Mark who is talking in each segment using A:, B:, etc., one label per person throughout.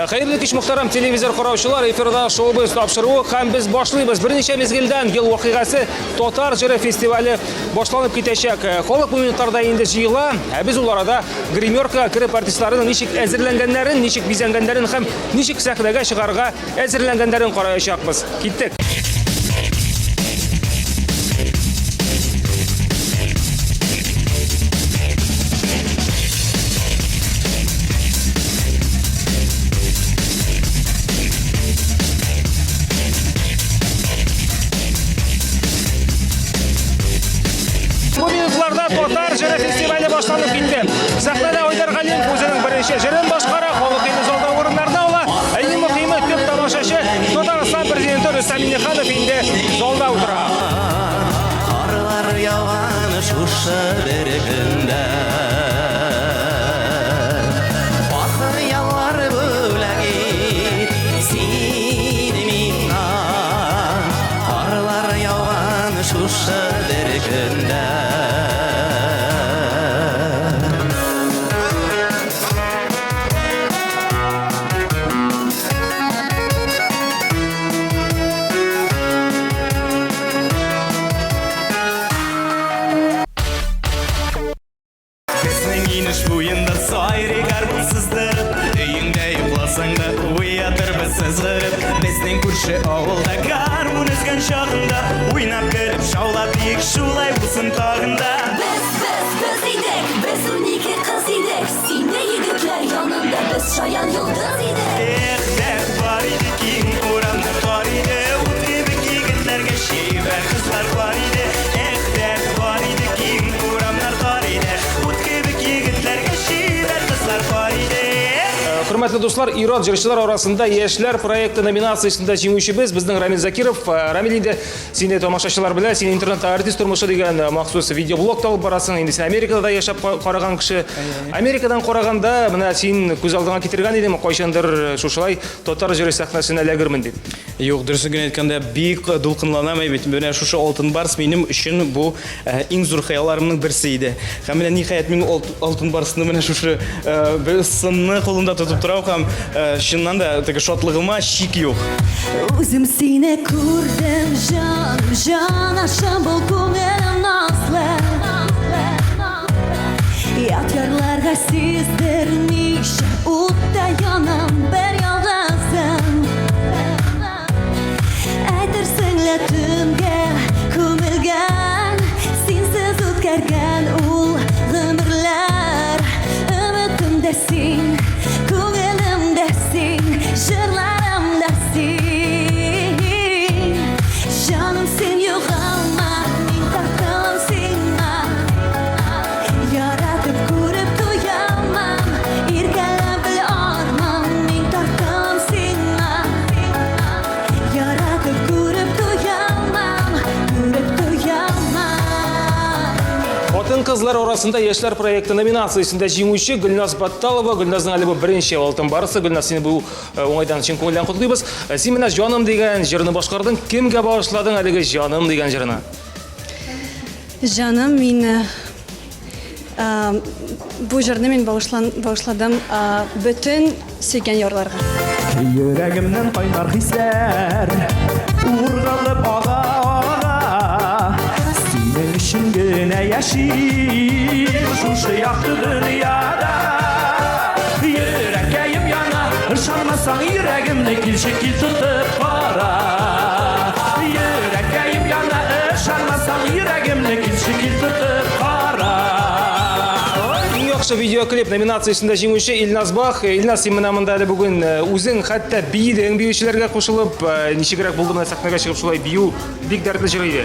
A: Хәерле кич, мөхтәрәм телевизор караучылар, эфирда шоу-біз тапшыруы һәм без башлыйбыз. Берничә мизгелдән ел вакыйгасы Татар җыры фестивале башланып китәчәк. Халык бу минутларда инде җыела, ә без ул арада гримеркага кереп артистларның ничек әзерләнгәннәрен, ничек бизәнгәннәрен һәм ничек сәхнәгә чыгарга әзерләнгәннәрен караячакбыз. Киттек! Бу минутларда татар җыры фестивале башланып китте. Сәхнәдә Айдар Галимов үзенең беренче җырын башкара, халык инде залда урыннарны ала. Ә иң мөһиме төп тамашачы Татарстан президенты Рөстәм Миңнеханов инде залда утыра.
B: Карлар яуган шушы бер көндә. Хыяллар бүләк ит син миңа. Карлар яуган шушы бер көндә. Безнең инеш буенда сайрый гармун сыздырып, Өеңдә йокласаң да уятырбыз сызгырып. Безнең күрше авылда гармун өзгән чагында, Уйнап көлеп шаулап биек шулай булсын тагын да.
C: Без, без, без идек, без 12 кыз идек, Сине егетләр янында без шаян йолдыз идек.
B: Эх, дәрт бар иде, киң урамнар тар иде, Ут кебек егетләргә чибәр кызлар бар иде. Эх, дәрт бар иде, киң урамнар тар иде, Ут кебек егетләргә чибәр кызлар бар иде.
A: Хөрмәтле дуслар, ир-ат җырчылар арасында Яшьләр проекты номинациясендә җиңүчебез безнең Рамил Закиров. Рамил, инде сине тамашачылар белә, син интернетта артист тормышы дигән махсус видеоблог та алып барасың. Инде син Америкада да яшәп караган кеше. Америкадан караганда, менә син күз алдыңа китергән идеңме, кайчандыр шушылай татар җыры сәхнәсенә эләгермен дип?
D: Юк, дөресен генә әйткәндә, бик дулкынланам бит. Менә шушы Алтын Барс минем өчен бу иң зур хыялларымның берсе иде. Һәм менә ниһаять мин Алтын Барсны менә шушы бер сынны кулымда тотып торам һәм чыннан да теге шатлыгыма чик юк.
C: Үзем сине күрдем, җаным, җанашым бул күңелем назлы. Ят ярларга сиздермичә утта янам бер ялгызым. Әйтерсең лә төнгә күмелгән, синсез үткәргән ул гомерләр. Өметемдә син, күңелемдә син, җырларымда син. Җаным, син югалма, мин тартылам сиңа. Яратып күреп туялмам, иркәләп гел армам, мин тартылам сиңа. Яратып күреп туялмам, күреп туялмам.
A: Хатын-кызлар арасында Яшьләр проекты номинациясендә җиңүче Гөлназ Батталова. Гөлназның әле бу беренче Алтын Барсы. Гөлназ, сине бу уңайдан чын күңелдән котлыйбыз. Син менә Җаным дигән җырны башкардың. Кемгә багышладың әлеге Җаным дигән җырны?
E: Җаным, мин бу җырны мин багышладым бөтен сөйгән ярларга.
B: Йөрәгемнән кайнар хисләр ургылып ага, ага. Синең өчен генә яшим шушы якты дөньяда. Йөрәккәем яна, ышанмасаң йөрәгемне килче кил тотып кара. Йөрәккәем яна, ышанмасаң йөрәгемне килче кил тотып кара.
A: Иң яхшы видеоклип номинациясендә җиңүче Илназ Бах. Илназ, син менә монда әле бүген үзең хәтта биедең биючеләргә кушылып, ничегрәк булды менә сәхнәгә чыгып шулай бию? Бик дәртле җыр иде.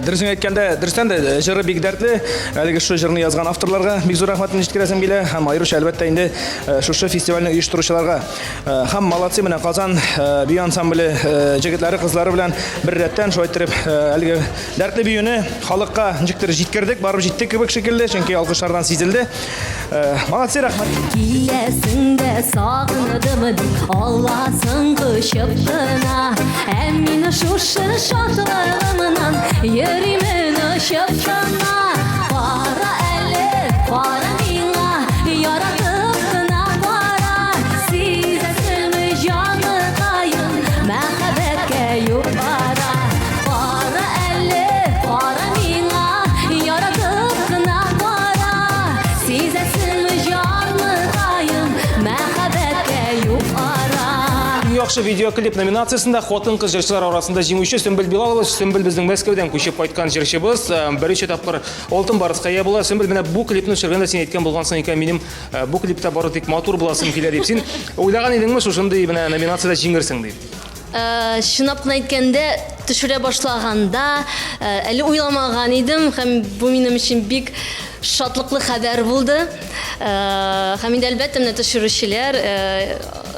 D: Дөресен әйткәндә, дөрестән дә җыры бик дәртле. Әлеге шушы җырны язган авторларга бик зур рәхмәтемне җиткерәсем килә һәм аеруча әлбәттә инде шушы фестивальне оештыручыларга. Һәм молодцы менә Казан бию ансамбле җегетләре, кызлары белән бер рәттән шулай иттереп әлеге дәртле биюне халыкка ничектер җиткердек, барып җиттек кебек шикелле, чөнки алкышлардан сизелде. Молодцы, рәхмәт.
C: Киләсең дә сагындым дип аласың кочып кына. Ә мин шушы шатлыгымнан йөримен очып кына. Кара әле, кара миңа, яратып кына кара. Сизәсеңме
A: яхшы видеоклип номинациясендә хатын-кыз җырчылар арасында җиңүче Сөмбел Билалова. Сөмбел безнең Мәскәүдән күчеп кайткан җырчыбыз. Беренче тапкыр Алтын Барска ия була. Сөмбел, менә бу клипны төшергәндә син әйткән булгансың икән, минем бу клипта бары тик матур буласым килә дип. Син уйлаган идеңме шушындый менә номинациядә җиңерсең дип?
F: Чынлап кына әйткәндә, төшерә башлаганда әле уйламаган идем һәм бу минем өчен бик шатлыклы хәбәр булды. Һәм инде әлбәттә менә төшерүчеләр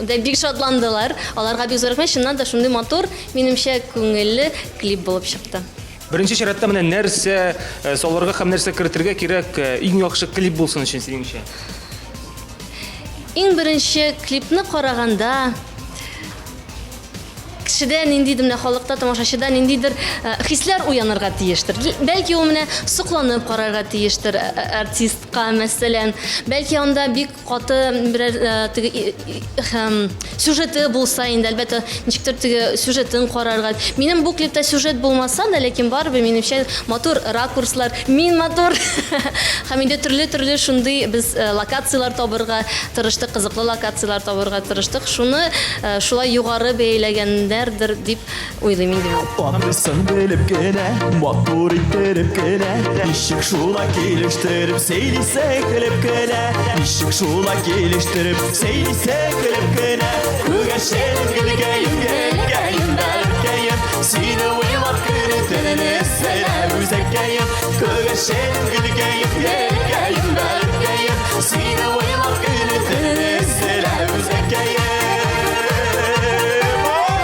F: дә бик шатландылар. Аларга бик зур рәхмәт. Чыннан да шундый матур, минемчә, күңелле клип булып чыкты.
A: Беренче чиратта менә нәрсә салырга һәм нәрсә кертергә кирәк иң яхшы клип булсын өчен синеңчә?
F: Иң беренче клипны караганда кешедә ниндидер менә халыкта, тамашачыда ниндидер хисләр уянырга тиештер. Бәлки ул менә сокланып карарга тиештер артистка, мәсәлән. Бәлки анда бик каты берәр теге сюжеты булса инде, әлбәттә, ничектер теге сюжетын карарга. Минем бу клипта сюжет булмаса да, ләкин барыбер минемчә матур ракурслар, мин матур. Һәм инде төрле-төрле шундый без локацияләр табырга тырыштык, кызыклы локацияләр табырга тырыштык. Шуны шулай югары бәяләгәннәрдер дип уйлыйм инде мин.
B: Анысын белеп кенә, матур иттереп кенә, ничек шулай килештереп сөйлисең көлеп кенә, ничек шулай килештереп сөйлисең көлеп кенә. Күгәрчен гөлкәем, гөлкәем, бәлкәем, сине уйлап көне төнен өзелә үзәккәем. Күгәрчен гөлкәем, гөлкәем, бәлкәем, сине уйлап көне төнен өзелә үзәккәем.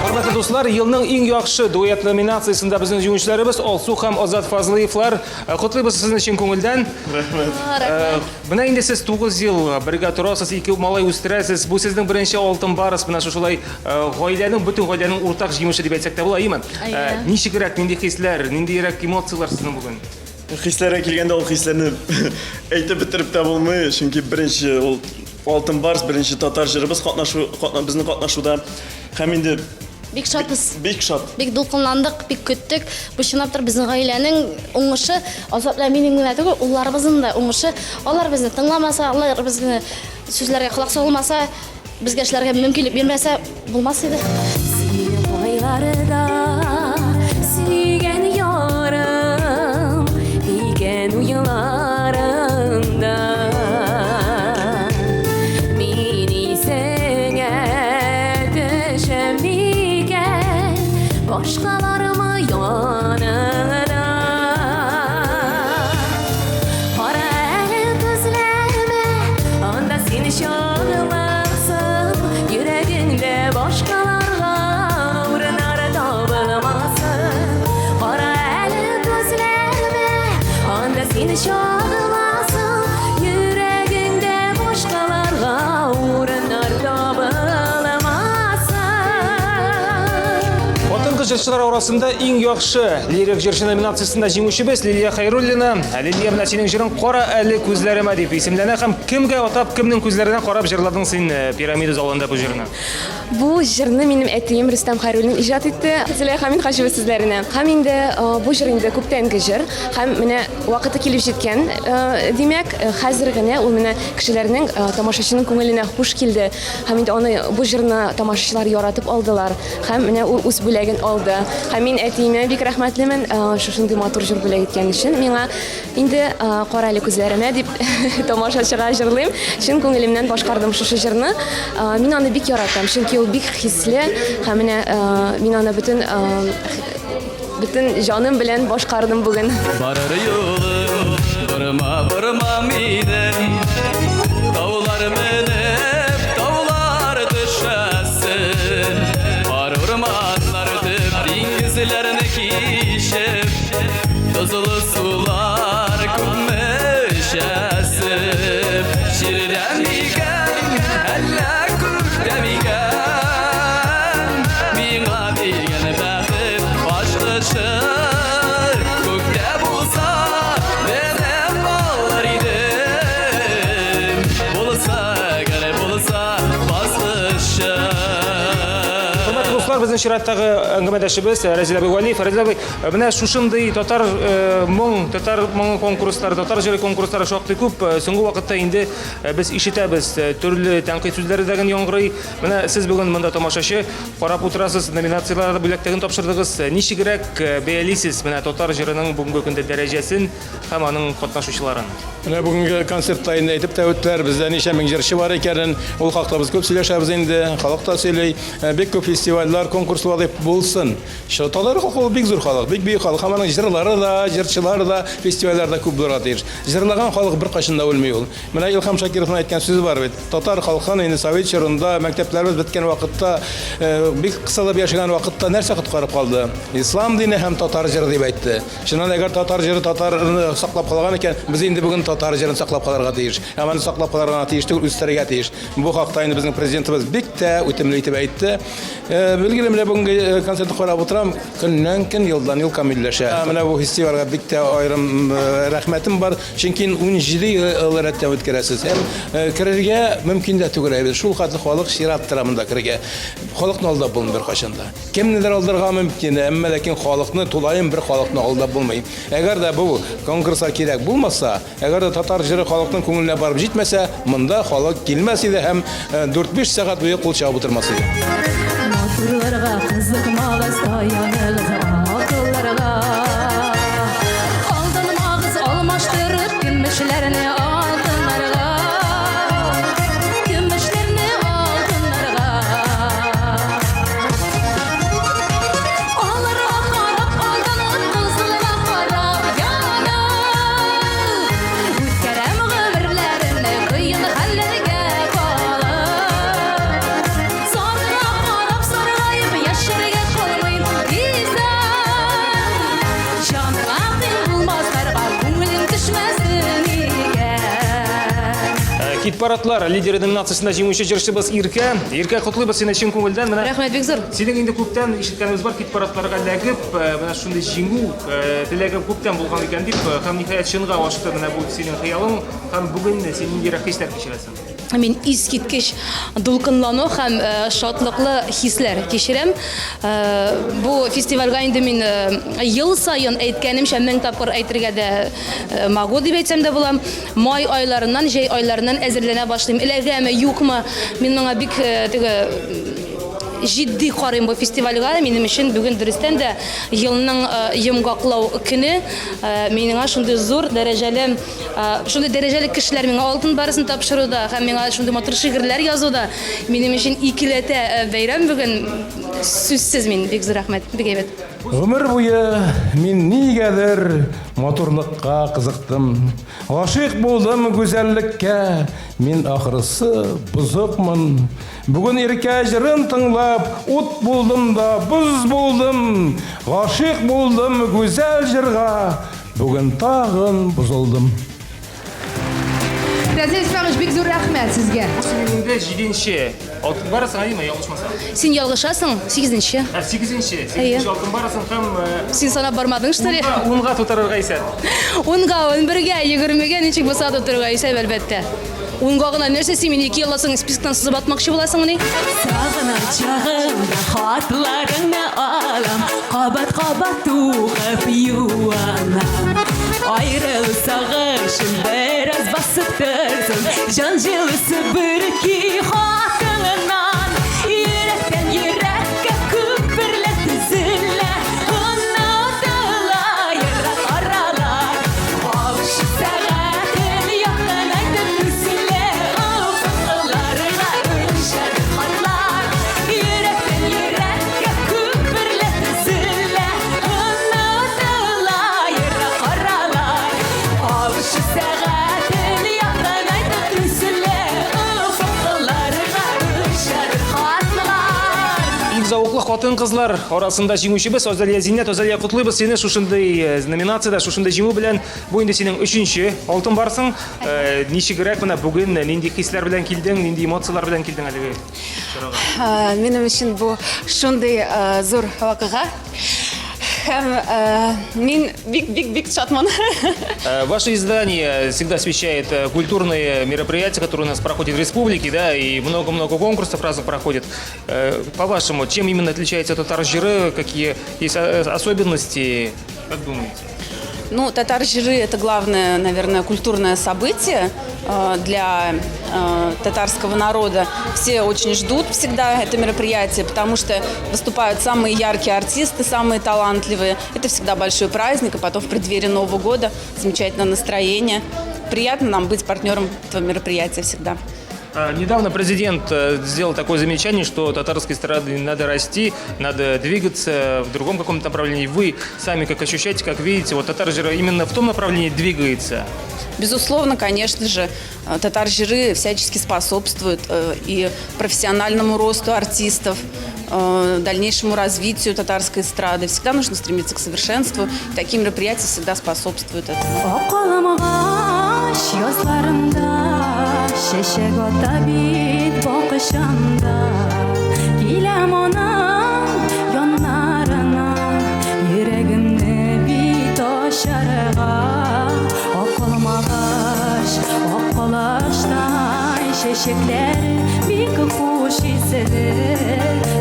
A: Хөрмәтле дуслар, елның иң яхшы дуэт номинациясендә безнең җиңүчеләребез Алсу һәм Азат Фазлыевлар. Котлыйбыз сезне чын күңелдән.
F: Рәхмәт.
A: Менә инде сез 9 ел бергә торасыз, ике малай үстерәсез. Бу сезнең беренче алтын барс, менә шушылай гаиләнең, бөтен гаиләнең уртак җиңүче дип әйтсәк тә була, әйеме? Ничегрәк, нинди хисләр, ниндирәк эмоцияләр сезнең бүген?
G: Хисләргә килгәндә, ул хисләрне әйтеп бетереп тә булмый, чөнки беренче ул Алтын Барс, беренче татар җырыбыз катнашу, безнең катнашуда һәм инде
H: Бик шатбыз.
G: Бик шат.
H: Бик дулкынландык, бик көттек. Бу чынлап торып безнең гаиләнең уңышы, Азат белән минем генә түгел, улларыбызның да уңышы. Алар безне тыңламаса, алар безне сүзләргә колак салмаса, безгә эшләргә мөмкинлек бирмәсә, булмас иде.
C: Сине кайларда сөйгән ярым икән уйларыңда. Мин исеңә төшәм микән, башкалармы яныңда? Кара әле күзләремә, анда син чагыласың, йөрәгеңдә башкаларга урыннар табылмасын. Кара әле күзләремә, анда син чагыласың, йөрәгеңдә башкаларга урыннар табылмасын.
A: Хатын-кыз җырчылар арасында иң яхшы лирик җырчы номинациясендә җиңүчебез Лилия Хәйруллина. Лилия, менә синең җырың Кара әле күзләремә дип исемләнә һәм кемгә атап, кемнең күзләренә карап җырладың син Пирамида залында бу җырны?
I: Бу җырны минем әтием Рөстәм Хәйруллин иҗат итте. Зөләйха Минһаҗева сүзләренә. Һәм инде бу җыр инде күптәнге җыр. Һәм менә вакыты килеп җиткән, димәк, хәзер генә ул менә кешеләрнең, тамашачының күңеленә хуш килде. Һәм инде аны бу җырны тамашачылар яратып алдылар. Һәм менә ул үз бүләген алды. Һәм мин әтиемә бик рәхмәтлемен, шушындый матур җыр бүләк иткән өчен миңа. Инде Кара әле күзләремә дип тамашачыга җырлыйм. Чын күңелемнән башкардым шушы җырны. Мин аны бик яратам, чөнки ул бик хисле һәм менә мин аны бөтен бөтен җаным белән башкардым бүген.
B: Барыр юлым борма борма минем, таулар менеп, таулар төшәсен, Кар урманнар үтеп, диңгезләрне кичеп, тозлы сулар күпме эчәсен. Җирдә микән, әллә күктә микән, миңа дигән бәхет ачкычы. Күктә булса, менеп алыр идем, булса, әгәр булса баскычы.
A: Хөрмәтле дуслар, безнең чираттагы әңгәмәдәшебез Рәзил абый Вәлиев. Рәзил абый, менә шушындый татар моң, татар моңы конкурслары, татар җыры конкурслары шактый күп. Соңгы вакытта инде без ишетәбез, төрле тәнкыйть сүзләре дә яңгырый. Менә сез бүген монда тамашачы карап утырасыз, номинацияләрдә бүләкләрен тапшырдыгыз. Ничегрәк бәялисез менә татар җырының бүгенге көндә дәрәҗәсен һәм аның катнашучыларын?
J: Менә бүгенге концертта инде әйтеп тә үттеләр, бездә ничә мең җырчы бар икәнен, ул хакта без күп сөйләшәбез инде, халык та сөйли. Э, бик күп фестивальләр, конкурслар дип булсын. Татар халкы ул бик зур халык, бик бөек халык. Һәм аның җырлары да, җырчылары да, фестивальләр дә күп булырга тиеш. Җырлаган халык беркайчан да үлми ул. Менә Илһам Шакировның әйткән сүзе бар бит. Татар халкын инде совет чорында, мәктәпләребез беткән вакытта, э, бик кысылып яшәгән вакытта нәрсә коткарып калды? Ислам дине һәм татар җыры дип әйтте. Чыннан әгәр татар җыры татарны саклап калган икән, без инде бүген татар җырын саклап калырга тиеш. Һәм аны саклап калырга гына тиеш түгел, үстерергә тиеш. Бу хакта инде безнең президентыбыз бик тә үтемле итеп әйтте. Э, билгеле, менә бүгенге э, концертны карап утырам, көннән-көн, елдан-ел камилләшә. Менә бу фестивальгә бик тә аерым э, рәхмәтем бар, чөнки 17 ел рәттән үткәрәсез. Һәм керергә мөмкин дә түгел әйбер. Шул хәтле халык чират тора монда керергә. Халыкны алдап булмый беркайчан да. Кемнедер алдарга мөмкин, әмма ләкин халыкны, тулаем бер халыкны алдап булмый. Әгәр дә бу конкурслар кирәк булмаса, әгәр дә татар җыры халыкның күңеленә барып җитмәсә, монда халык килмәс иде һәм 4-5 сәгать буе кул чабып утырмас иде.
C: Матурларга кызыкмагыз, таяныгыз акылларга. Алданмагыз, алмаштырып көмешләрне алтыннарга. Көмешләрне алтыннарга. Аларга карап алданып, кызылга карап янып, Үткәрәм гомерләремне кыен хәлләргә калып. Сарыга карап саргаеп, яшәргә калмыйм тиздән. Җаныңа кыен булмасларга күңелең төшмәсен икән.
A: Хит-парадлар лидеры номинациясендә җиңүче җырчыбыз Иркә. Иркә, котлыйбыз сине чын күңелдән. Менә
E: Рәхмәт бик зур.
A: Синең инде күптән ишеткәнебез бар, хит-парадларга эләгеп, э, менә шундый җиңү э, теләге күптән булган икән дип, э, һәм ниһаять чынга ашты менә бу синең хыялың. Һәм бүген син ниндирәк хисләр кичерәсең?
E: Мин искиткеч дулкынлану һәм шатлыклы хисләр кичерәм. Бу фестивальгә инде мин ел саен әйткәнемчә, мең тапкыр әйтергә дә могу дип әйтсәм дә була. Май айларыннан, җәй айларыннан әзерләнә башлыйм. Эләгәме, юкмы? Мин моңа бик э, теге җитди карыйм бу фестивальгә. Минем өчен бүген дөрестән дә елның э, йомгаклау көне. Э, миңа шундый зур дәрәҗәле, шундый дәрәҗәле кешеләр миңа алтын барысын тапшыруда һәм миңа шундый матур шигырьләр язуда минем өчен икеләтә бәйрәм бүген. Сүзсез мин бик зур рәхмәт. Бик әйбәт.
J: Гомер буе мин нигәдер матурлыкка кызыктым. Гашыйк булдым гүзәллеккә, мин ахрысы бозыкмын. Бүген иркә җырын тыңлап, ут булдым да боз булдым. Гашыйк булдым гүзәл җырга, бүген тагын бозылдым.
K: Рәзил Исламович, бик зур рәхмәт сезгә.
A: Бу синең инде җиденче алтын барасың, әйеме, ялгышмасам?
E: Син ялгышасың, сигезенче.
A: Ә, сигезенче, сигезенче алтын барасың һәм э,
E: Син санап бармадың, что ли?
A: Унга тутырырга исәп.
E: Унга, унбергә, егермегә ничек булса тутырырга исәп, әлбәттә. Унга гына нәрсә син мине ике елдан соң списоктан сызып атмакчы буласыңмыни?
C: Сагына чагымда хатларыңны алам, Кабат-кабат укып юанам. Айрылу сагышын бераз басып торсын, Җан җылысы бөрки хатыңнан. Йөрәктән йөрәккә күперләр төзелә, Онытыла ерак аралар. Кавышу сәгатен якынайтып үселә, Офыкларга очар хатлар. Йөрәктән йөрәккә күперләр төзелә, Онытыла ерак аралар. Кавышу сәгатен якынайтып үселә, Офыкларга очар хатлар.
A: Иң зәвыклы хатын-кызлар арасында җиңүчебез Азалия Зиннәт. Азалия, котлыйбыз сине шушындый э, номинациядә, шушындый җиңү белән. Бу инде синең өченче алтын барсың. Э, ничегрәк менә бүген нинди хисләр белән килдең, нинди эмоцияләр белән килдең әлеге чарага?
L: Минем өчен бу шундый зур вакыйга. Һәм мин бик бик бик шатмын.
A: Ваше издание всегда освещает культурные мероприятия, которые у нас проходят в республике, да, и много-много конкурсов разных проходит. По-вашему, чем именно отличается Татар җыры, какие есть особенности, как думаете?
L: Ну, Татар җыры – это главное, наверное, культурное событие для татарского народа. Все очень ждут всегда это мероприятие, потому что выступают самые яркие артисты, самые талантливые. Это всегда большой праздник, и потом в преддверии Нового года замечательное настроение. Приятно нам быть партнером этого мероприятия всегда.
A: Недавно президент сделал такое замечание, что татарской эстраде надо расти, надо двигаться в другом каком-то направлении. Вы сами как ощущаете, как видите, вот Татар җыры именно в том направлении двигается?
L: Безусловно, конечно же, Татар җыры всячески способствуют и профессиональному росту артистов, дальнейшему развитию татарской эстрады. Всегда нужно стремиться к совершенству. И такие мероприятия всегда способствуют этому.
C: Ак алмагач язларында чәчәк ата бит бакчамда. Киләм аның яннарына, йөрәгемне бит ачарга. Ак алмагач, ак калачтай чәчәкләре бик хуш исле.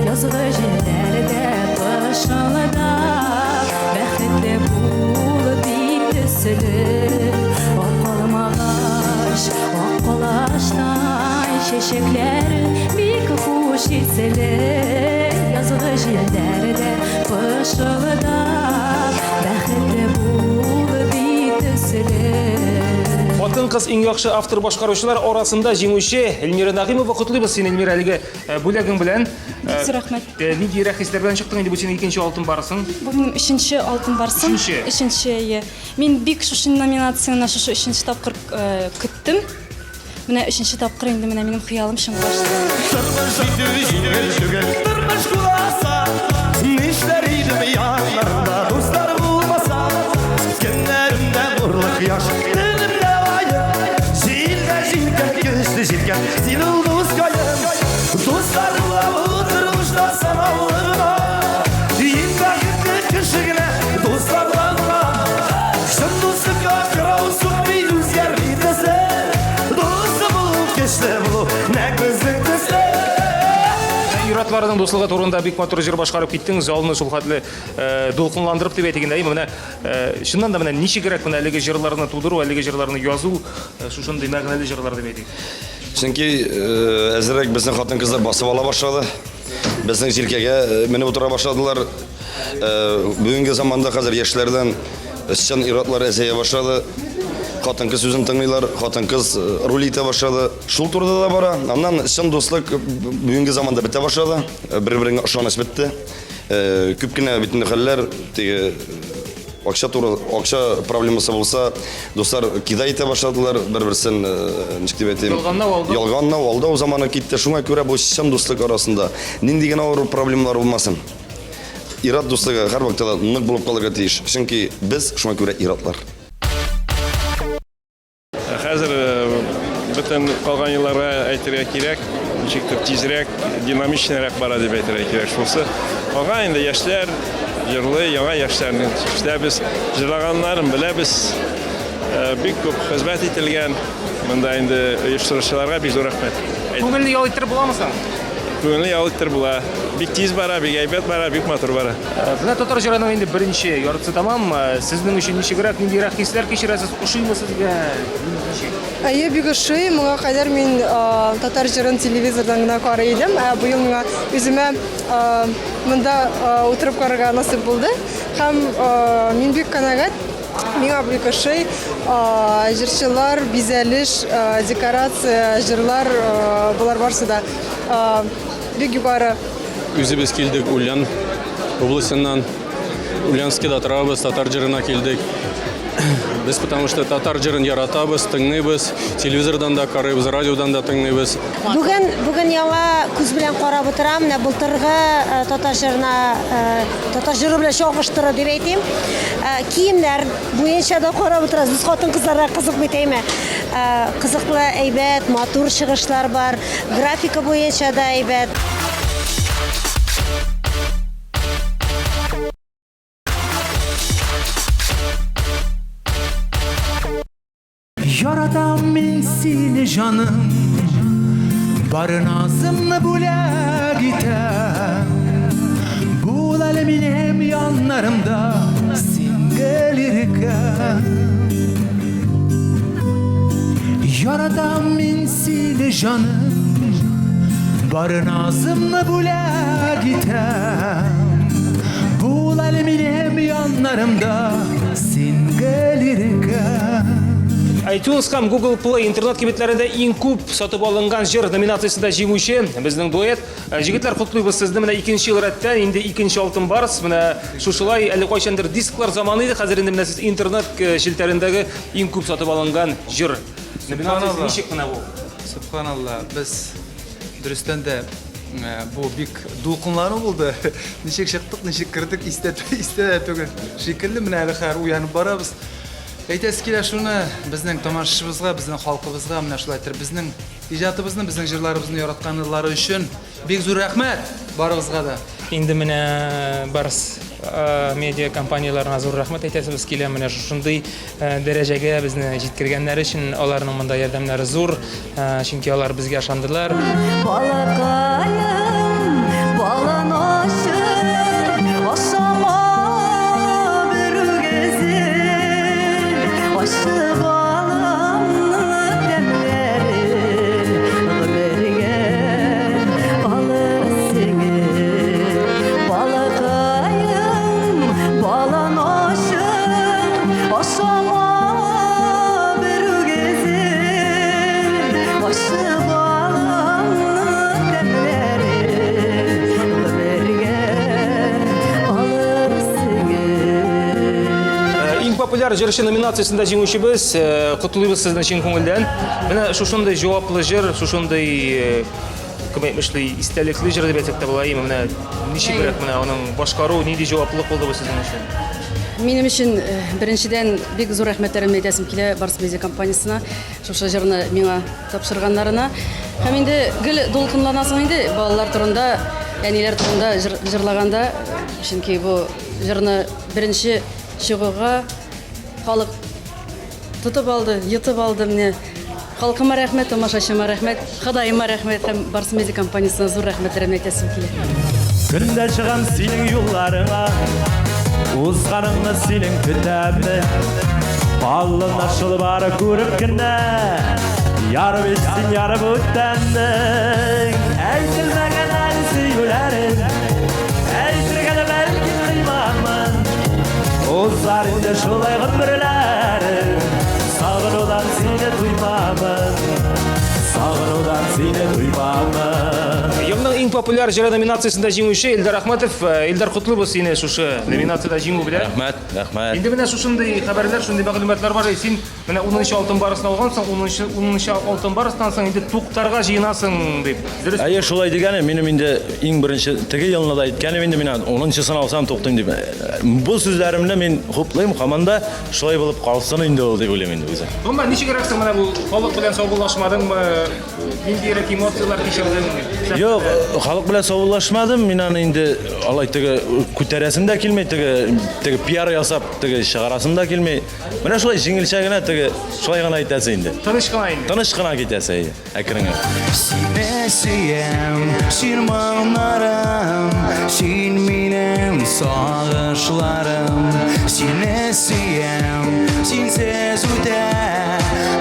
C: Язгы җилләрдә пышылдап, бәхетле булып бит төсле. Ак алмагач, ак калачтай чәчәкләре бик хуш исле. Язгы җилләрдә пышылдап, бәхетле булып бит төсле.
A: Хатын-кыз иң яхшы автор башкаручылар арасында җиңүче Эльмира Нагыймова. Котлыйбыз сине, Эльмира, әлеге бүләгең белән.
M: Бик зур рәхмәт.
A: Ниндирәк хисләр белән чыктың инде, бу синең икенче алтын барсың?
M: Бу минем өченче алтын барсым.
A: Өченче.
M: Өченче, әйе. Мин бик шушы номинацияне шушы өченче тапкыр көттем. Менә өченче тапкыр инде менә минем хыялым чынга ашты.
B: Тормыш итү җиңел түгел, тормыш куласа, нишләр идем яннарымда дуслар булмаса. Көннәремдә нурлы кояш, төнемдә ае, җилдә җилкән, көчле җилкән, син ул дускаем. Дуслар була бу тормышта санаулы гына, иң бәхетле кеше генә дуслардан гына. Чын дуслыкка кырау сукмый, үзгәрми төсе. Дус булу, көчле булу, нәкъ безнең төсле.
A: Ир-атларның дуслыгы турында бик матур җыр башкарып киттең, залны шул хәтле дулкынландырып дип әйтик инде. Әйе, менә чыннан да менә ничегрәк менә әлеге җырларны тудыру, әлеге җырларны язу, шушындый мәгънәле җырлар дип әйтик.
N: Чөнки әзрәк безнең хатын-кызлар басып ала башлады. Безнең җилкәгә менеп утыра башладылар. Бүгенге заманда хәзер яшьләрдән чын ир-атлар әзәя башлады. Хатын-кыз сүзен тыңлыйлар, хатын-кыз руль итә башлады. Шул турыда да бара. Аннан чын дуслык бүгенге заманда бетә башлады. Бер-береңә ышаныч бетте. Күп кенә бит инде хәлләр теге акча туры, акча проблемасы булса, дуслар кида итә башладылар, бер-берсен ничек дип әйтим?
A: Ялганлау, алдау.
N: Ялганлау, алдау заманы китте. Шуңа күрә бу чын дуслык арасында нинди генә авыр проблемалар булмасын, ир-ат дуслыгы һәрвакытта да нык булып калырга тиеш. Чөнки без шуңа күрә ир-атлар.
O: Хәзер бөтен калган елларга әйтергә кирәк, ничектер тизрәк, динамичныйрак бара дип әйтергә кирәк. Шунысы калган инде яшьләр җырлый, яңа яшьләрне ишетәбез, җырлаганнарын беләбез. Бик күп хезмәт ителгән. Монда инде оештыручыларга бик зур рәхмәт.
A: Күңелле ял иттереп буламы соң?
O: Күңелле ял иттереп була. Бик тиз бара, бик әйбәт бара, бик матур бара.
A: Менә татар җырының инде беренче яртысы тәмам. Сезнең өчен ничегрәк, ниндирәк хисләр кичерәсез? Ошыймы сезгә? Ничек?
P: Әйе, бик ошый. Моңа кадәр мин татар җырын телевизордан гына карый идем. Ә быел миңа үземә монда утырып карарга насыйп булды. Һәм мин бик канәгать. Миңа бик ошый. Җырчылар, бизәлеш, декорация, җырлар, болар барысы да бик югары.
Q: Үзебез килдек Ульян областеннан. Ульяновскида торабыз, татар җырына килдек. Без потому что татар җырын яратабыз, тыңлыйбыз, телевизордан да карыйбыз, радиодан да тыңлыйбыз.
R: Бүген, бүген яңа күз белән карап утырам. Менә былтыргы татар җырына, татар җыры белән чагыштырып дип әйтим. Киемнәр буенча да карап утырабыз. Без хатын-кызларга кызык бит, әйме. Кызыклы, әйбәт, матур чыгышлар бар. Графика буенча да әйбәт.
B: Яратам мин сине, җаным, Бар назымны бүләк итәм. Бул әле минем яннарымда, Син гел иркәм. Яратам мин сине, җаным, Бар назымны бүләк итәм. Бул әле минем яннарымда, Син гел иркәм.
A: iTunes һәм Google Play интернет кибетләрендә иң күп сатып алынган җыр номинациясендә җиңүче безнең дуэт. Э, җегетләр, котлыйбыз сезне менә икенче ел рәттән, инде икенче алтын барс. Менә шушылай әле кайчандыр дисклар заманы иде, хәзер инде менә сез интернет э, челтәрендәге иң күп сатып алынган җыр номинациясе ничек менә бу?
S: Субханалла, без дөрестән дә э, бу бик дулкынлану булды. Ничек чыктык, ничек кердек, истә истә дә түгел. Шикелле менә әле хәзер уянып барабыз. Әйтәсе килә шуны, безнең тамашачыбызга, безнең халкыбызга менә шулай итеп безнең иҗатыбызны, безнең җырларыбызны яратканлары өчен бик зур рәхмәт барыгызга да.
T: Инде менә Барс медиа компанияләренә зур рәхмәт әйтәсебез килә. Менә шушындый дәрәҗәгә безне җиткергәннәре өчен аларның монда ярдәмнәре зур, чөнки алар безгә ышандылар.
C: Балакаем, балан ачып, ашама берүгезен. Ачы баламның тәмләре гомергә калыр сеңеп. Балакаем, балан ачып, ашама берүгезен. Ачы баламның тәмләре гомергә калыр сеңеп.
A: Э, иң популяр җырчы номинациясендә җиңүчебез, э, котлыйбыз сезне чын күңелдән. Менә шушындый җаваплы җыр, шушындый э, кем әйтмешли, истәлекле җыр дип әйтсәк тә була, әйеме? Менә ничегрәк менә аның башкару, нинди җаваплылык булды бу сезнең өчен?
E: Минем өчен беренчедән бик зур рәхмәтләремне әйтәсем килә Барс Медиа компаниясенә, шушы җырны миңа тапшырганнарына. Һәм инде гел дулкынланасың инде балалар турында, әниләр турында җыр, җырлаганда, чөнки бу җырны беренче чыгуга халык тотып алды, йотып алды менә. Халкыма рәхмәт, тамашачыма рәхмәт, Ходаема рәхмәт һәм Барс Медиа компаниясенә зур рәхмәтләремне әйтәсем килә.
B: Көндә чыгам синең юлларыңа, Узганыңны синең көтәмен. Аллына шул бары күреп кенә, Ярып итсен ярып үтәнең. Әйтелмәгән әле сөюләрен, Әйтергә дә бәлки кыймамын. Узар инде шулай гомерләрем, Сагынудан сине туймамын. Сагынудан сине туймамын.
A: Елның иң популяр җыры номинациясендә җиңүче Илдар Әхмәтов. Э, Илдар, котлыйбыз сине шушы номинациядә җиңү белән.
N: Рәхмәт, рәхмәт.
A: Инде менә шушындый хәбәрләр, шундый мәгълүматлар бар. Син менә 10 алтын барысын алгансың, 10 10 алтын барыстан соң инде туктарга җыенасың дип. Дөрес.
N: Әйе, шулай дигәне, минем инде иң беренче теге елны да әйткәнем инде мин 10-нчысын алсам туктыйм дип. Бу сүзләремне мин хуплыйм, һаман да шулай булып калсын инде ул дип уйлыйм инде үзем.
A: Гомумән, ничегрәк соң менә бу халык белән саубуллашмадыңмы? Ниндирәк эмоцияләр кичердең?
N: Юк, халык белән саубуллашмадым. Мин аны инде алай теге күтәрәсем дә килми, теге теге пиар ясап, теге чыгарасым да килми. Менә шулай җиңелчә генә теге шулай гына әйтәсе инде.
A: Тыныч кына инде.
N: Тыныч кына китәсе, әйе, әкрен генә.
B: Сине сөям, син моңнарым, син минем сагышларым. Сине сөям, синсез үтә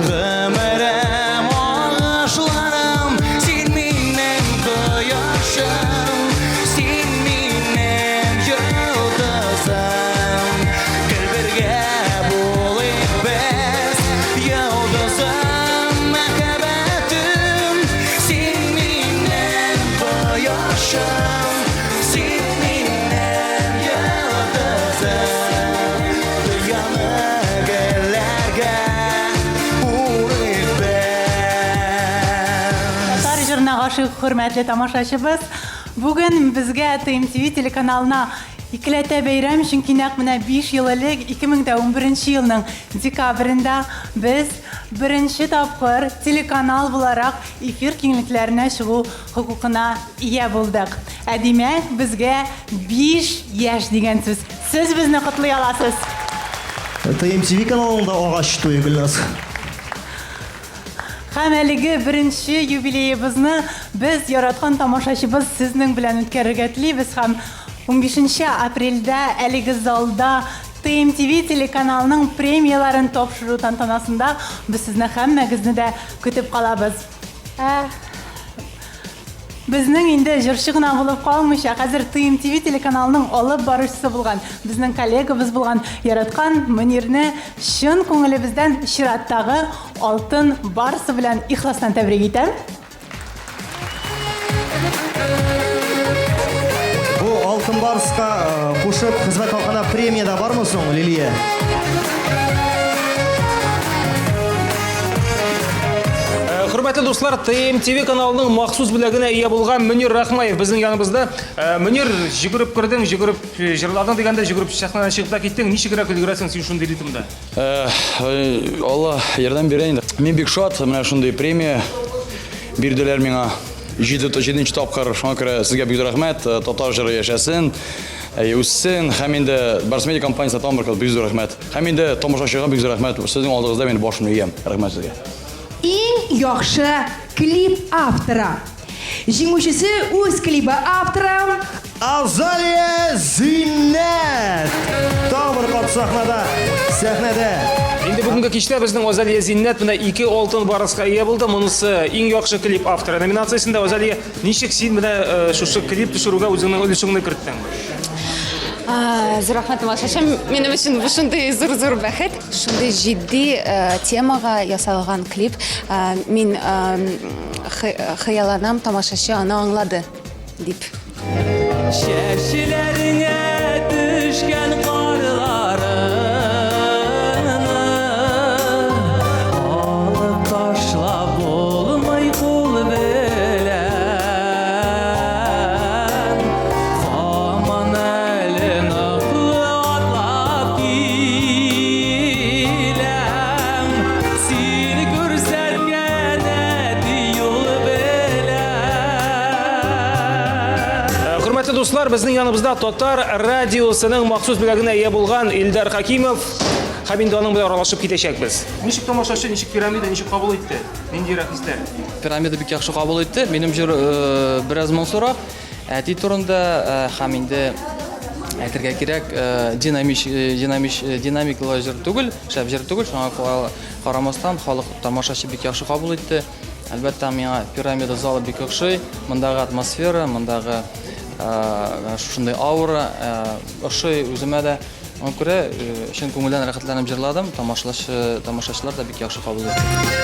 B: гомерем, агышларым. Син минем кояшым, син минем йолдызым. Гел бергә булыйк без, йолдызым, мәхәббәтем. Син минем кояшым, син минем йолдызым. Дөньяны гөлләргә урыйк без.
U: Татар җырына гашыйк хөрмәтле тамашачыбыз. Бүген безгә ТМТВ телеканалына икеләтә бәйрәм, чөнки нәкъ менә 5 ел элек, 2011 елның декабрендә без беренче тапкыр телеканал буларак эфир киңлекләренә чыгу хокукына ия булдык. Ә димәк, безгә 5 яшь дигән сүз. Сез безне котлый аласыз.
V: ТМТВ каналында агач туе, Гөлназ.
U: Һәм әлеге беренче юбилеебызны без яраткан тамашачыбыз сезнең белән үткәрергә телибез һәм 15 апрельдә әлеге залда ТМТВ телеканалының премияләрен тапшыру тантанасында без сезне һәммәгезне дә көтеп калабыз. Ә безнең инде җырчы гына булып калмыйча, хәзер ТМТВ телеканалының алып баручысы булган, безнең коллегабыз булган яраткан Мөнирне чын күңелебездән чираттагы Алтын барсы белән ихластан тәбрик итәм.
D: Бу Алтын Барска э, кушып хезмәт хакына премия дә бармы соң, Лилия?
A: Э, хөрмәтле дуслар, ТМТВ каналының махсус бүләгенә ия булган Мөнир Рахмаев безнең яныбызда. Э, Мөнир, җөгереп кердең, җөгереп э, җырладың дигәндә, җөгереп сәхнәдән чыгып та киттең. Ничегрәк өлгерәсең син шундый ритмда?
V: Алла ярдәм бирә инде. Мин бик шат, менә шундый премия бирделәр миңа. Җиде, җиденче тапкыр, шуңа күрә сезгә бик зур рәхмәт. Татар җыры яшәсен, үссен. Һәм инде Барс Медиа компаниясенә тагын бер кат бик зур рәхмәт. Һәм инде тамашачыга бик зур рәхмәт. Сезнең алдыгызда мин башымны иям. Рәхмәт сезгә.
K: Иң яхшы клип авторы. Җиңүчесе үз клибы авторы.
D: Азалия Зиннәт! Тагын бер кат сахнада, сәхнәдә.
A: Инде бүгенге кичтә безнең Азалия Зиннәт менә ике алтын барыска ия булды. Монысы иң яхшы клип авторы номинациясендә. Азалия, ничек син менә э, шушы клип төшерүгә үзеңнең өлешеңне керттең?
W: Зур рәхмәт, тамашачым. Минем өчен бу шундый зур-зур бәхет. Шундый җитди э, темага ясалган клип. Э, мин Хыялланам, тамашачы аны аңлады, дип.
B: Чәчләреңә төшкән карларны алып ташлап булмый кул белән. Һаман әле ныклы атлап киләм. Син күрсәткән әти юл белән.
A: Э, хөрмәтле дуслар, безнең яныбызда Татар радиосының махсус бүләгенә ия булган Илдар Хакимов һәм инде аның белән аралашып китәчәкбез. Ничек тамашачы, ничек пирамида, ничек кабул итте? Ниндирәк хисләр?
X: Пирамида бик яхшы кабул итте. Минем җыр э, бераз моңсурак. Әти турында э, һәм инде әйтергә кирәк, динамич, динамич, динамиклы җыр түгел, шәп җыр түгел, шуңа карамастан, халык тамашачы бик яхшы кабул итте. Әлбәттә, миңа пирамида залы бик охшый. Мондагы атмосфера, мондагы шушындый аура ошый үземә дә. Шуңа күрә чын күңелдән рәхәтләнеп җырладым. Тамашачы, тамашачылар да бик яхшы кабул итте.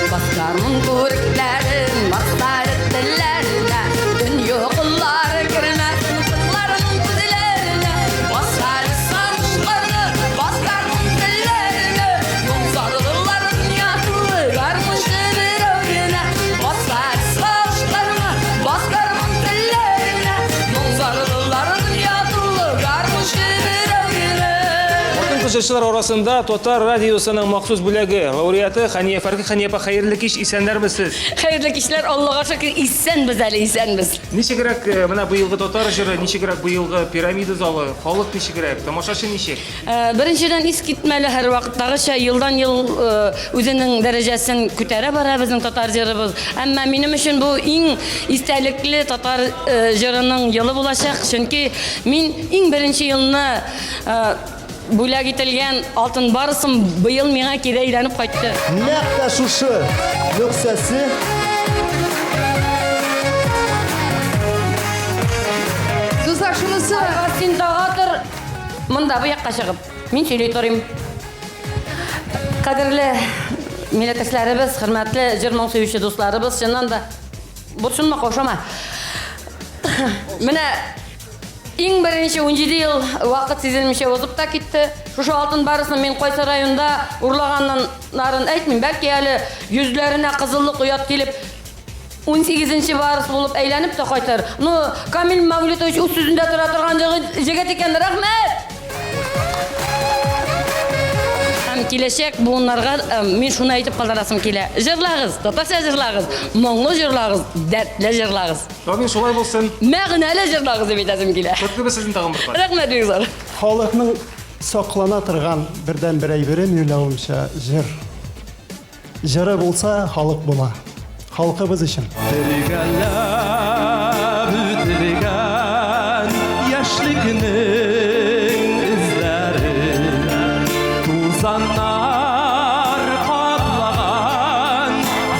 C: Басармын күрекләрен, басар телләренә, Дөнья куллары кермәсен кызларның күзләренә. Басар сагышларны, басармын телләренә, Моң-зарлыларын ятлы гармунчы берәү генә. Басар сагышларны, басармын телләренә, Моң-зарлыларын ятлы гармунчы берәү генә.
A: Хатын-кыз җырчылар арасында Татар радиосының махсус бүләге лауреаты Хәния Фәрхи. Хәния апа, хәерле кич, исәннәрмесез?
E: Хәерле кичләр, Аллага шөкер, исәнбез әле, исәнбез.
A: Ничегрәк э, менә быелгы татар җыры, ничегрәк быелгы пирамида залы, халык ничегрәк, тамашачы ничек?
E: Э, беренчедән искитмәле һәрвакыттагыча елдан-ел э, үзенең дәрәҗәсен күтәрә бара безнең татар җырыбыз. Әмма минем өчен бу иң истәлекле татар э, җырының елы булачак, чөнки мин иң беренче елны бүләк ителгән алтын барысым быел миңа кире әйләнеп кайтты.
D: Нәкъ тә шушы нөксәсе
K: Дуслар, шунысы...
E: Син тага тор, монда бу якка чыгып. Мин сөйли торыйм. Кадерле милләттәшләребез, хөрмәтле җыр-моң сөюче дусларыбыз, чыннан да борчылма, каушама. Менә Иң беренче 17 ел вакыт сизелмичә узып та китте. Шушы алтын барысын мин кайсы районда урлаганнарын әйтмим. Бәлки әле йөзләренә кызыллык оят килеп, 18-нче барыс булып әйләнеп тә кайтыр. Ну, Камил Мәүлитович үз сүзендә тора торган җегет икән, рәхмәт! Һәм киләчәк буыннарга э, мин шуны әйтеп калдырасым килә. Җырлагыз, татарча җырлагыз, моңлы җырлагыз, дәртле җырлагыз.
A: Амин, шулай булсын.
E: Мәгънәле җырлагыз дип әйтәсем килә.
A: Котлыйбыз сезне тагын бер кат.
E: Рәхмәт бик зур.
Y: Халыкның саклана торган бердәнбер әйбере, минем уйлавымча, җыр. Җыры булса, халык була. халкыбыз өчен.
B: Бергәләп үтелгән яшьлекнең эзләре тузаннар каплаган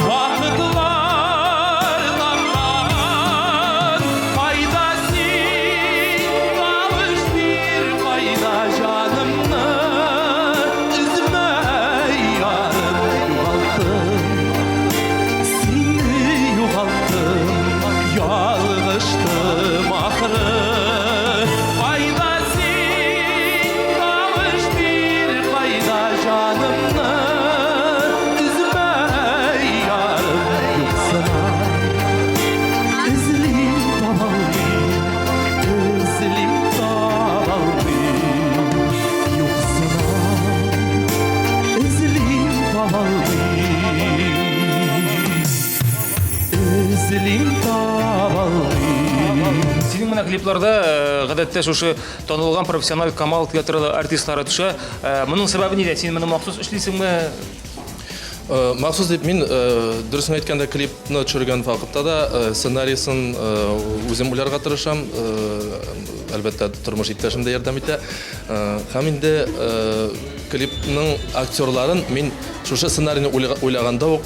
B: вакытлар тапкан кайда син тавыш бир кайда җанымны өзмә ярым югалттым сине югалттым ялгыштым ахры кайда син тавыш бир кайда җанымны өзмә ярым юксына эзлим табалмыйм эзлим табалмыйм юксына эзлим табалмыйм эзлим табалмыйм.
A: Синең менә клипларда гадәттә шушы танылган профессиональ Камал театры артистлары төшә. Моның сәбәбе нидә? Син моны махсус эшлисеңме?
F: Махсус дип мин дөресен әйткәндә клипны төшергән вакытта да сценарийсын үзем уйларга тырышам. Әлбәттә, тормыш иптәшем дә ярдәм итә. Һәм инде клипның актерларын мин шушы сценарийны уйлаганда ук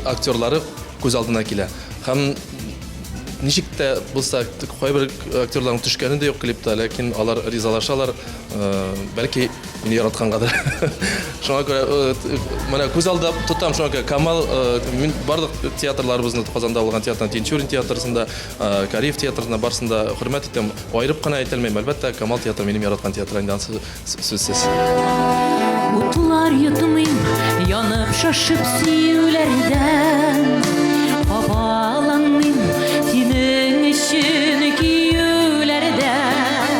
F: актерлары күз алдына килә. Һәм ничек тә булса, кайбер актерларның төшкәне дә юк клипта, ләкин алар ризалашалар, бәлки мине яраткангадыр. Шуңа күрә менә күз алда тотам, шуңа күрә Камал, мин барлык театрларыбызны, Казанда булган театрны, Тинчурин театрында, Кариев театрында барысын да хөрмәт итәм. Аерып кына әйтә алмыйм, әлбәттә, Камал театры минем яраткан театр инде, анысы сүзсез.
C: Утлар йотмыйм, янып шашып сөюләрдән. Кабаланмыйм синең өчен көюләрдән.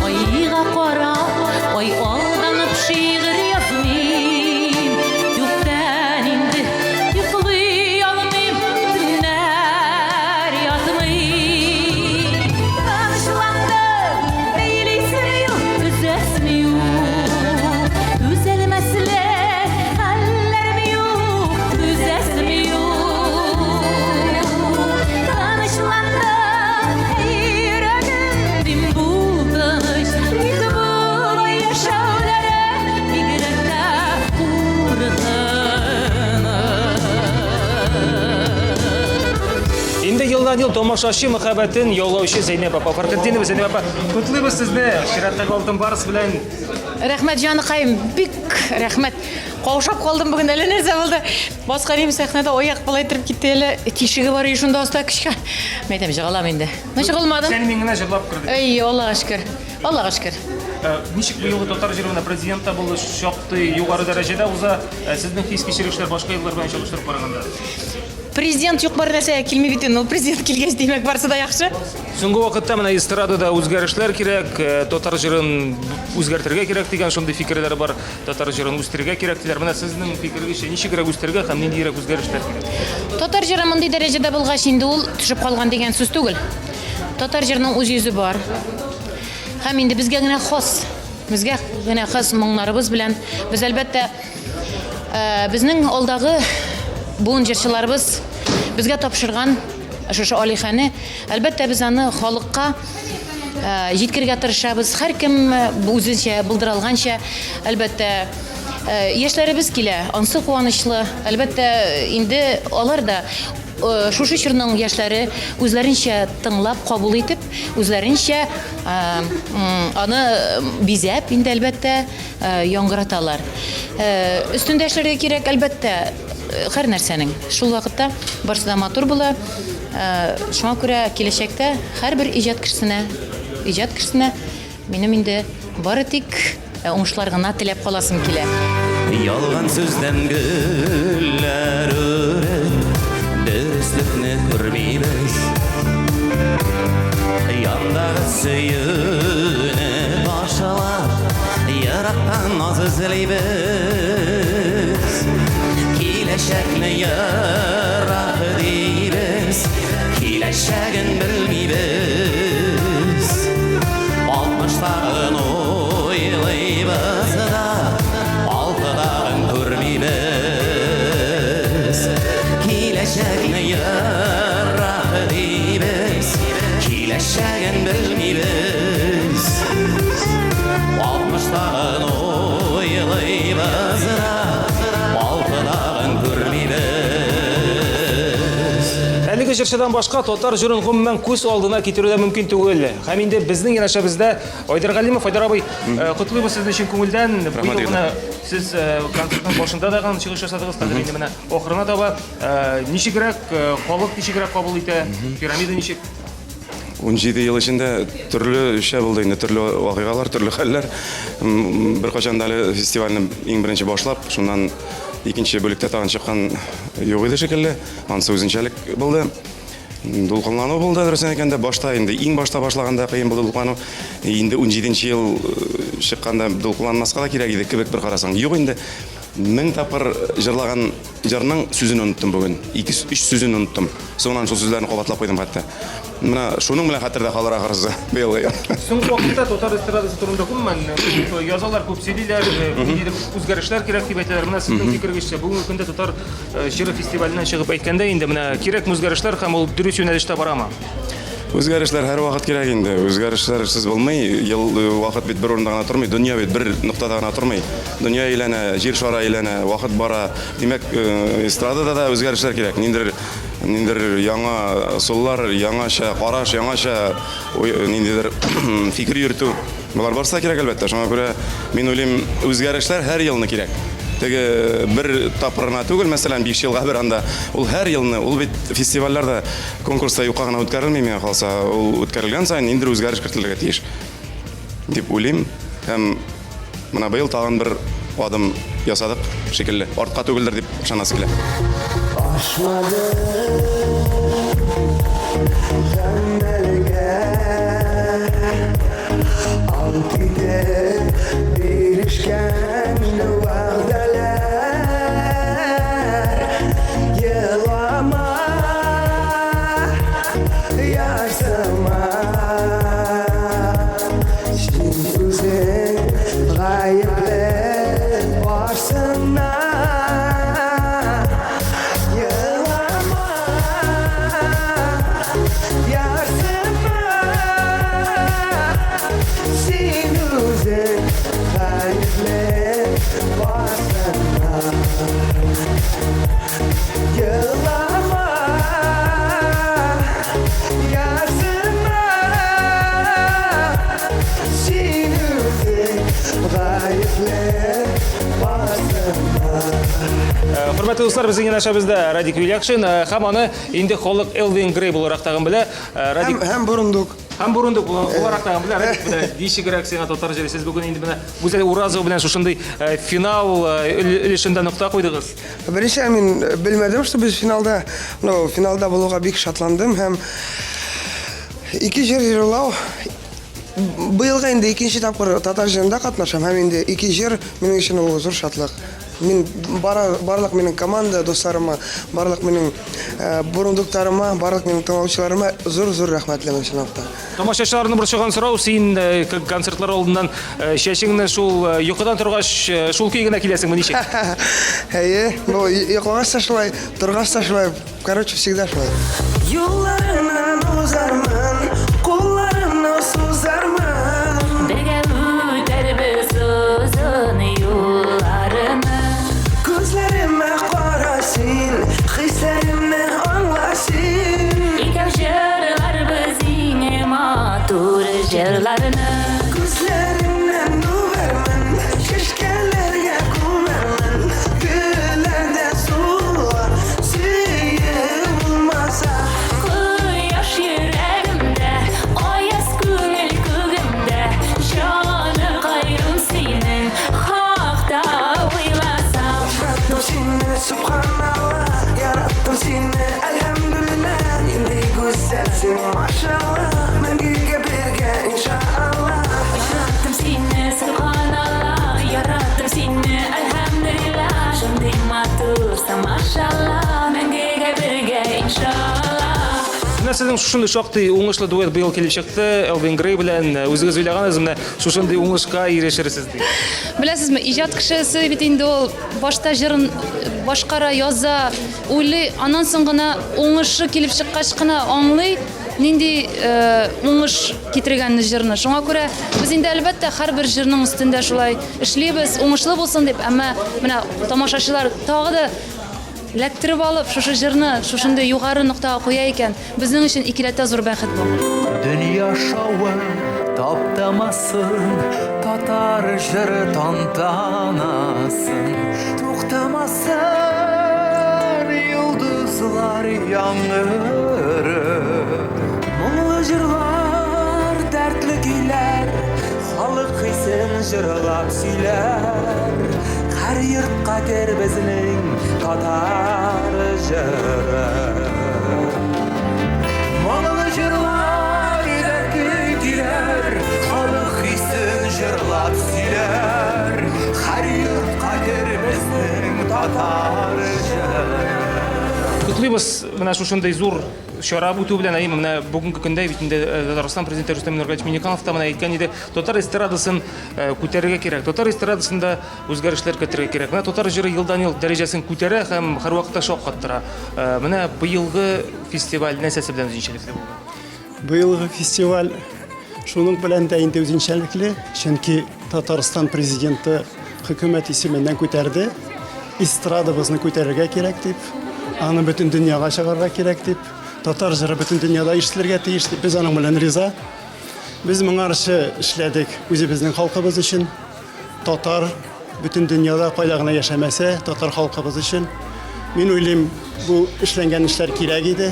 C: Айга карап, ай алданып шигырь язмыйм. Күптән инде йоклый алмыйм, төннәр ятмыйм. Тынычландым, бәйлисең юк, өзәсең юк. Түзәлмәслек хәлләрем юк, түзәсем юк. Тынычландым, әй йөрәгем, дим бул тыныч. Ник болай яшәүләре бигрәк тә куркыныч.
A: Инде елдан-ел тамашачы мәхәббәтен яулаучы Зәйнәб апа Фәрхетдинова. Зәйнәб апа, котлыйбыз сезне чираттагы Алтын Барс белән.
G: Рәхмәт, җаныкаем, бик рәхмәт. Каушап калдым бүген, әллә нәрсә булды. Баскан сәхнәдә аяк болай торып китте әле. Тишеге бар шунда аста көчкә. Мин әйтәм, җыгылам инде. Ну, җыгылмадым.
A: Сән мин генә җырлап кердек.
G: Әй, Аллага шөкер. Аллага шөкер.
A: Ничек быелгы татар җыруына президент та булды, шактый югары дәрәҗәдә уза. Сезнең хис-кичерешләр башка еллар белән чагыштырып караганда?
G: Президент юк бар нәрсәгә килми бит инде. Ул президент килгәч, димәк, барысы да яхшы.
A: Соңгы вакытта менә эстрадада үзгәрешләр кирәк, татар җырын үзгәртергә кирәк дигән шундый фикерләр бар. Татар җырын үстерергә кирәк диләр. Менә сезнең фикерегезчә ничегрәк үстерергә һәм ниндирәк үзгәрешләр кирәк?
G: Татар җыры мондый дәрәҗәдә булгач, инде ул төшеп калган дигән сүз түгел. Татар җырының үз йөзе бар. Һәм инде безгә генә хас, безгә генә хас моңнарыбыз белән без әлбәттә, безнең алдагы буын җырчыларыбыз безгә тапшырган шушы алихәне, әлбәттә, без аны халыкка җиткерергә тырышабыз. Һәркем үзенчә булдыра алганча, әлбәттә, яшьләребез килә, ансы куанычлы. Әлбәттә, инде алар да шушы чорның яшьләре үзләренчә тыңлап, кабул итеп, үзләренчә аны бизәп, инде әлбәттә, яңгыраталар. Өстендә эшләргә кирәк, әлбәттә, һәр нәрсәнең. Шул вакытта барысы да матур була. Шуңа күрә киләчәктә һәрбер иҗат кешесенә минем инде бары тик уңышлар гына теләп каласым килә.
B: Ялган сүздән гөлләр үреп, дөреслекне күрмибез. Яндагы сөюне ташлап, ерактан наз эзлибез. Киләчәкне ерак дибез, киләчәген белмибез. Алтмыштагын уйлыйбыз да, алтыдагын күрмибез.
A: җырчыдан башка татар җырын гомумән күз алдына китерү дә мөмкин түгел. Һәм инде безнең янәшәбездә Айдар Галимов. Айдар абый, э, котлыйбыз сезне чын күңелдән.
N: Рәхмәт,
A: Быел менә сез э, концертның башында да гына чыгыш ясадыгыз, хәзер инде менә ахырына таба. Э, Ничегрәк халык ничегрәк кабул итә? Пирамида ничек?
N: 17 ел эчендә төрлечә булды инде, төрле вакыйгалар, төрле хәлләр. Беркайчан да әле фестивальне иң беренче башлап, шуннан икенче бүлектә тагын чыккан юк иде шикелле. Анысы үзенчәлек булды. Дулкынлану булды, дөресен әйткәндә, башта инде иң башта башлаганда кыен булды дулкынлану. Инде 17 ел э, чыкканда дулкынланмаска да кирәк иде кебек бер карасаң. Юк инде. Мең тапкыр җырлаган җырның сүзен оныттым бүген. Ике, өч сүзен оныттым. Соңыннан шул сүзләрне кабатлап куйдым хәтта. Менә шуның белән хәтердә калыр ахрысы быелгы ел.
A: Соңгы вакытта татар эстрадасы турында гомумән күп язалар, күп сөйлиләр, ниндидер үзгәрешләр кирәк дип әйтәләр. Менә сезнең фикерегезчә, бүгенге көндә татар җыры фестиваленнән чыгып әйткәндә инде менә кирәкме үзгәрешләр һәм ул дөрес юнәлештә барамы?
N: Үзгәрешләр һәрвакыт кирәк инде. Үзгәрешләрсез булмый. Ел э, вакыт бит бер урында гына тормый, дөнья бит бер ноктада гына тормый. Дөнья әйләнә, җир шары әйләнә, вакыт бара. Димәк, э, эстрадада да үзгәрешләр кирәк. Ниндидер ниндидер яңа ысуллар, яңача караш, яңача ниндидер фикер йөртү. Болар барысы да кирәк, әлбәттә. Шуңа күрә мин уйлыйм, үзгәрешләр һәр елны кирәк. Теге бер тапкыр гына түгел, мәсәлән, 5 елга бер анда. Ул һәр елны, ул бит фестивальләр дә, конкурс та юкка гына үткәрелми, миңа калса. Ул үткәрелгән саен ниндидер үзгәреш кертелергә тиеш дип уйлыйм. Һәм менә быел тагын бер адым ясадык шикелле. Артка түгелдер дип ышанасы килә.
B: Ашмады гамәлгә Ант итеп бирешкән вәгъдәләр Елама, ярсыма Син үзең гаепле барсына Елама, ярсыма Син үзең гаепле барсына Елама, ярсыма Син үзең гаепле барсына
A: Э, Хөрмәтле дуслар, безнең янәшәбездә Радик Юльякшин э, һәм аны инде халык Элвин Грей буларак тагын белә. Э, Радик
H: Һәм Бурундук.
A: Һәм Бурундук буларак тагын белә. Радик, менә ничегрәк сиңа татар җыры? Сез бүген инде менә Гүзәл Уразова белән шушындый финал өлешендә нокта куйдыгыз.
H: Беренче мин белмәдем, что без финалда, ну, финалда булуга бик шатландым һәм ике җыр җырлау быелга инде икенче тапкыр татар җырында катнашам һәм инде ике җыр минем өчен ул зур шатлык. Мин бара, барлык минем команда дусларыма, барлык минем э, бурундуктарыма, барлык минем тыңлаучыларыма зур-зур рәхмәтлемен чынлап та.
A: Тамашачыларны борчыган сорау, син э, концертлар алдыннан э, чәчеңне шул э, йокыдан торгач шул көй генә киләсеңме ничек?
H: Әйе, бу йоклагач та шулай, торгач та шулай, короче, всегда шулай.
B: Юлларыңнан узармын, кулларымны сузармын.
C: Бергә үтәрбез озын юлларны.
B: Күзләремә кара син, хисләремне аңла син.
C: Икәү җырларбыз иң матур җырларны.
B: Күзләреңнән үбәрмен, чәчкәләргә күмәрмен. Гөлләрдә сулар, сөеп булмаса.
C: Кояш йөрәгемдә, аяз күңел күгемдә, җаныкаем синең хакта уйласам.
B: Яраттым сине, сөбханалла, яраттым сине, әлхәмдүлилләһ. Нинди гүзәлсең, машалла, мәңгегә бергә, иншалла.
C: Яраттым сине, сөбханалла, яраттым сине, әлхәмдүлилләһ. Шундый матурсың, машалла, мәңгегә бергә, иншалла.
A: Менә сезнең шушындый шактый уңышлы дуэт быел килеп чыкты. Элвин Грей белән э, үзегез уйлаганыгыз менә шушындый уңышка ирешерсез дип.
E: Беләсезме, иҗат кешесе бит инде ул башта җырын башкара, яза, уйлый, аннан соң гына уңышы килеп чыккач кына аңлый, нинди э, уңыш китергәнне җырны. Шуңа күрә без инде әлбәттә һәрбер җырның өстендә шулай эшлибез, уңышлы булсын дип, әмма менә тамашачылар тагы да. Эләктереп алып, шушы җырны шушындый югары ноктага куя икән, безнең өчен икеләтә зур бәхет бу.
B: Дөнья шавы таптамасын, татар җыры тантанасын, туктамасын йолдызлар яңгыры. Моңлы җырлар, дәртле көйләр, халык хисен җырлап сөйләр. Һәр йортка кер безнең татар җыры. Моңлы җырлар, дәртле көйләр, халык хисен җырлап сөйләр. Һәр йортка кер безнең татар җыры.
A: Котлыйбыз менә шушындый зур чара үтү белән, әйе, менә бүгенге көндә бит инде Татарстан президенты Рөстәм Нургалиевич Минниханов та менә әйткән иде, татар эстрадасын күтәрергә кирәк. Татар эстрадасында үзгәрешләр кертергә кирәк. Менә татар җыры елдан-ел дәрәҗәсен күтәрә һәм һәрвакытта шаккаттыра. Менә быелгы фестиваль нәрсәсе белән үзенчәлекле булды?
Y: Быелгы фестиваль шуның белән дә инде үзенчәлекле, чөнки Татарстан президенты хөкүмәт исеменнән күтәрде. Эстрадабызны күтәрергә кирәк дип, аны бөтен дөньяга чыгарырга кирәк дип, татар җыры бөтен дөньяда ишетелергә тиеш дип, без аның белән риза. Без моңарчы эшләдек үзебезнең халкыбыз өчен. Татар бөтен дөньяда кайда гына яшәмәсә, татар халкыбыз өчен. Мин уйлыйм, бу эшләнгән эшләр кирәк иде.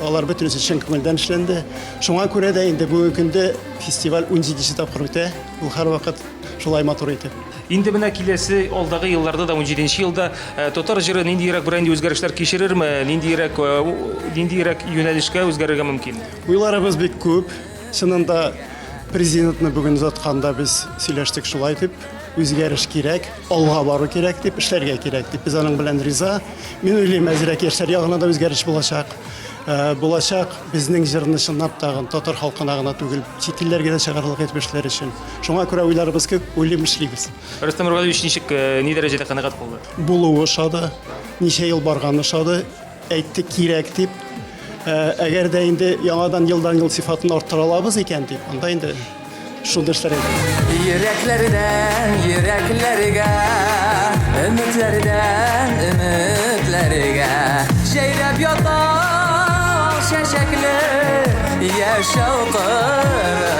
Y: Алар бөтенесе чын күңелдән эшләнде. Шуңа күрә дә инде бүгенге көндә фестиваль 17 тапкыр үтә. Ул һәрвакыт шулай матур итеп.
A: Инде менә киләсе алдагы елларда да 17 елда татар җыры ниндиерәк берәр үзгәрешләр кичерерме, ниндиерәк ниндиерәк юнәлешкә үзгәрергә мөмкин?
Y: Уйларыбыз бик күп. Чынында президентны бүген озатканда без сөйләштек шулай дип, үзгәреш кирәк, алга бару кирәк дип, эшләргә кирәк дип. Без аның белән риза. Мин уйлыйм, әзрәк яшьләр ягына да үзгәреш булачак. Булачак безнең җырны чынлап тагын татар халкына гына түгел, чит илләргә дә чыгарлык итеп эшләр өчен. Шуңа күрә уйларыбыз күп, уйлыйм, эшлибез.
A: Рөстәм Нургалиевич ничек, ни дәрәҗәдә канәгать калды?
Y: Булуы ошады, ничә ел барганы ошады, әйтте кирәк дип. Әгәр дә инде яңадан елдан-ел сыйфатын арттыра алабыз икән дип, анда инде шундый эшләр әйтә.
B: Йөрәкләрдән йөрәкләргә, өметләрдән өметләргә җәйрәп ята чәчәкле яшәү кыры.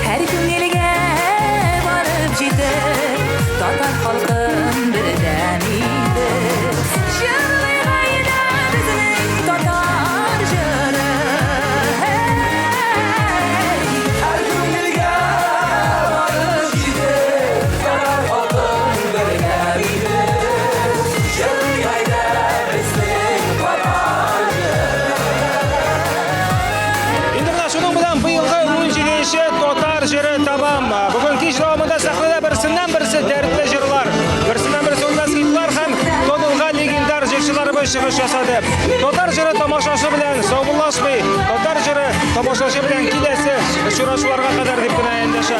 C: Һәр күңелгә барып җитеп, татар халкын бердәм итеп, җырлыйк әйдә безнең татар җыры.
B: Һәр күңелгә барып җитеп, татар халкын бердәм итеп, җырлыйк әйдә безнең татар җыры.
A: Инде менә шуның белән быелгы 17-нче татар җыры тәмам. Бүген кич дәвамында сәхнәдә берсеннән-берсе дәртле җырлар, берсеннән-берсе үлмәс хитлар һәм танылган легендар җырчыларыбыз чыгыш ясады. Татар җыры тамашачы белән саубуллашмый, татар җыры тамашачы белән киләсе очрашуларга кадәр дип кенә эндәшә.